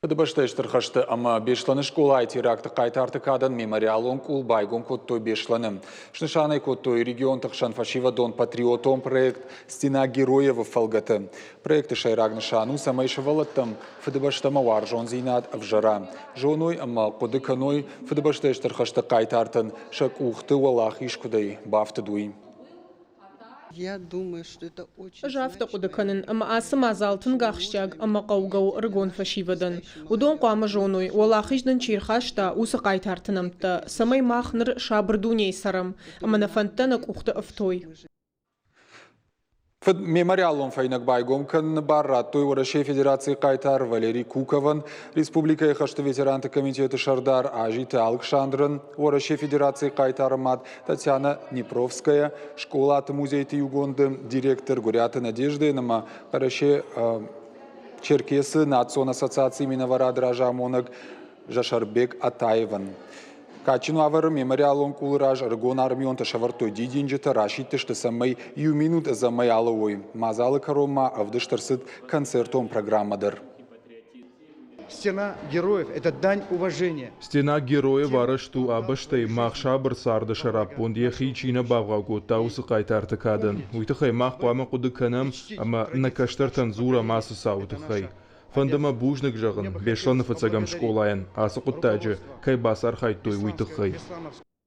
Фыдыбӕстӕйы Стыр хӕсты ӕмӕ Беслӕны скъолайы теракты хъайтарты кадӕн мемориалон къул байгом кодтой Беслӕны. Снысан ӕй кодтой регионты хсӕн фӕсивӕдон патриотон проект «Стена героев-ы фӕлгӕты. Проекты сӕйраг нысан у, цӕмӕй сывӕллӕттӕм Фыдыбӕстӕмӕ уарзондзинад ӕвзӕра, зоной ӕмӕ хъуыды кӕной, Фыдыбӕстӕйы Стыр хӕсты хъайтартӕн сӕ къухты уӕлахиз куыдӕй бафтыд, уый. Ӕз афтӕ хъуыды кӕнын, ӕмӕ ацы мадзал тынг ахсджиаг ӕмӕ хъӕугӕ у ӕрыгон фӕсивӕдӕн. Уыдон хъуамӕ зоной, уӕлахиз нын чи рхаста, уыцы хъайтарты нӕмттӕ, цӕмӕй мах ныр сабыр дунейы цӕрӕм, ӕмӕ нӕ фӕндтӕ нӕ къухты ӕфтой. Фыд мемориалон фӕйнӕг байгом кӕныны бар радтой Уӕрӕсейы Федерацийы хъайтар Валерий Куковӕн, республикӕйы хӕсты ветеранты комитеты сӕрдар Азиты Алыксандрӕн, Уӕрӕсейы Федерацийы хъайтары мад Татьяна Днепровская, скъолаты музейты иугонды директор Гуыриаты Надеждӕйӕн ӕмӕ Хъӕрӕсе Черкесы национ ассоциацийы минӕварады разамонӕг Жасарбег Атаевӕн. Кадджын уавӕры мемориалон къулы раз ӕрыгон армионтӕ сӕвӕрдтой дидинджытӕ, расидтысты, цӕмӕй иу минут ӕдзӕмӕй алӕууой. Мадзалы кӕронмӕ ӕвдыст ӕрцыд концертон программӕ дӕр. Стена героев – это дань уважения. Стена героев арӕзт у а бӕстӕйы мах сабыр царды сӕраппонд йӕхи чи нӕ бавгъау кодта, уыцы хъайтарты кадӕн. Уый тыххӕй мах хъуамӕ хъуыды кӕнӕм ӕмӕ нӕ кӕстӕртӕн дзурӕм ацы цауы тыххӕй. Фӕнды мӕ бузныг зӕгъын Беслӕны фыццӕгӕм скъолайӕн ацы хъуыддаджы кӕй бацархайдтой, уый тыххӕй.